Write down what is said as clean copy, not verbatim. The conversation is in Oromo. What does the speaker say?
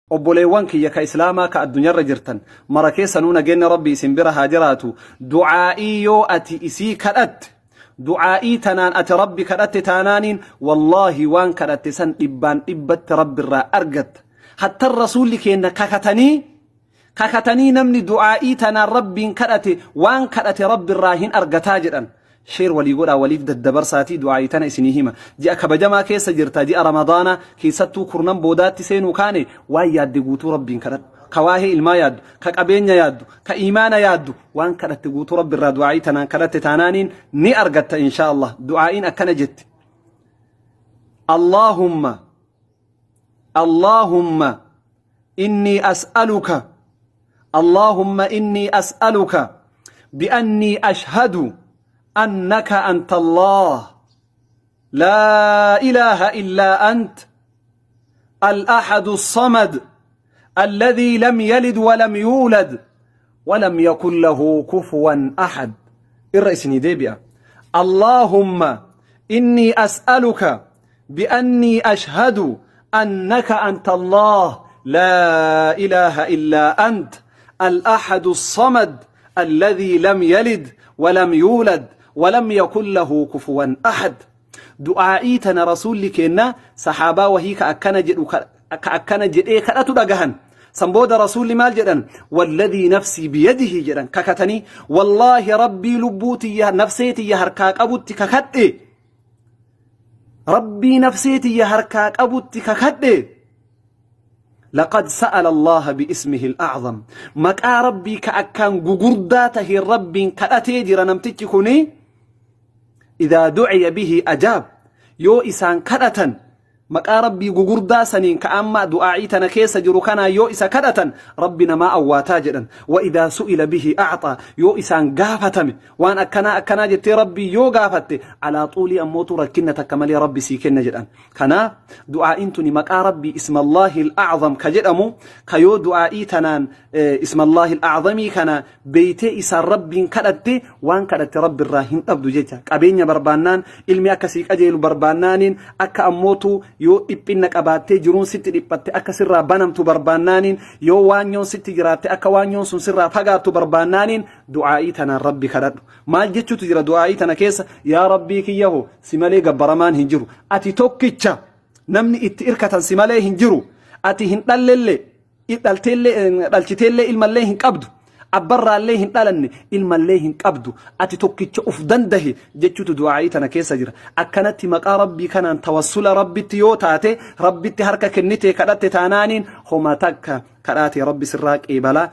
Obboleewwan kiyya ka Islaamaa ka addunyaarra jirtan mara keessanuu nageenya Rabbii isin bira haa jiraatu. Du'aa'ii yoo ati isii kadhatte, du'aa'ii tanaan ati Rabbi kadhatte taanaaniin, wallaahi waan kadhatte san dhibbaan dhibbatti Rabbi irraa argatta. Hattan Rasuulli keenya kakatanii kakatanii, namni du'aa'ii tanaan Rabbiin kadhate waan kadhate Rabbi irraa hin argataa jedhan. Share walii godhaa, waliif daddabarsaatii du'aa'ii tana isinii hima. Ji'a kabajamaa keessa jirta, ji'a Ramadaanaa keessattuu kurnan boodaatti seenuu kaane, waan yaadde guutuu Rabbiin kadhadhu. Ka waa'ee ilmaa yaaddu, ka qabeenya yaaddu, ka imaana yaaddu, waan kadhatte guutuu Rabbi irraa du'aa'ii tanaan kadhatte taanaaniin ni argatta, insha Allah. Du'aa'iin akkana jetti: اللهم اللهم إني أسألك، اللهم إني أسألك بأني أشهد أنك أنت الله لا إله إلا أنت الأحد الصمد الذي لم يلد ولم يولد ولم يكن له كفوا أحد. Irra isinii deebi'a. اللهم إني أسألك بأني أشهد أنك أنت الله لا إله إلا أنت الأحد الصمد الذي لم يلد ولم يولد ولم يكن له كفوا أحد. Du'aa'ii tana Rasuulli keenya sahaabaa wahii ka akkana jedhu, ka akkana jedhee kadhatu dhagahan. San booda Rasuulli maal jedhan? والذي نفسي بيده jedhan, kakatanii, wallaahi Rabbii lubbuu tiyya, nafsee tiyya harkaa qabutti kakadhe, Rabbii nafsee tiyya harkaa qabutti kakadhe, لقد سأل الله باسمه الأعظم, maqaa Rabbii ka akkaan gugurdaa tahe Rabbiin kadhatee jira namtichi kuni. إذا دعي به أجاب, yoo isaan kadhatan, maqaa Rabbii gugurdaa saniin ka amma du'aa'ii tana keessa jiru kanaa yoo isa kadhatan, Rabbi namaa awwaataa jedhan. وإذا سئل به أعطى, yoo isaan gaafatame, waan akkanaa akkanaa jettee Rabbii yoo gaafatte, alaa xuulii ammootu rakkinna takka malee Rabbi sii kenna jedhan. Kanaaf du'aa'iin tuni maqaa Rabbii اسم الله الأعظم ka jedhamu, ka yoo du'aa'ii tanaan اسم الله الأعظم ii kana beeytee isaan Rabbiin kadhatte, waan kadhatte Rabbi irraa hin dhabdu jecha. Qabeenya barbaannaan, ilmi akkasii qajeelu barbaannaaniin, akka ammootu yoo dhiphinna qabaattee jiruun sitti dhiphatte akka sirraa banamtu barbaannaaniin, yoo waanyoon sitti jiraatte akka waanyoon sun sirraa fagaattu barbaannaaniin, du'aa'ii tanaan Rabbi kadhadhu. Maal jechuutu jira du'aa'ii tana keessa? Yaa Rabbii kiyyaho, si malee gabbaramaan hin jiru, ati tokkicha, namni itti irkatan si malee hin jiru. Ati hin dhallellee, dhalteellee dhalchiteellee ilmallee hin qabdu, abbarraallee hin dhalanne, ilmallee hin qabdu, ati tokkicha uf dandahe jechuutu du'aa'ii tana keessa jira. Akkanatti maqaa Rabbii kanaan tawassula Rabbitti yoo taate, Rabbitti harka kennite kadhatte taanaaniin, homa takka kadhaate Rabbi sirraa qeebalaa.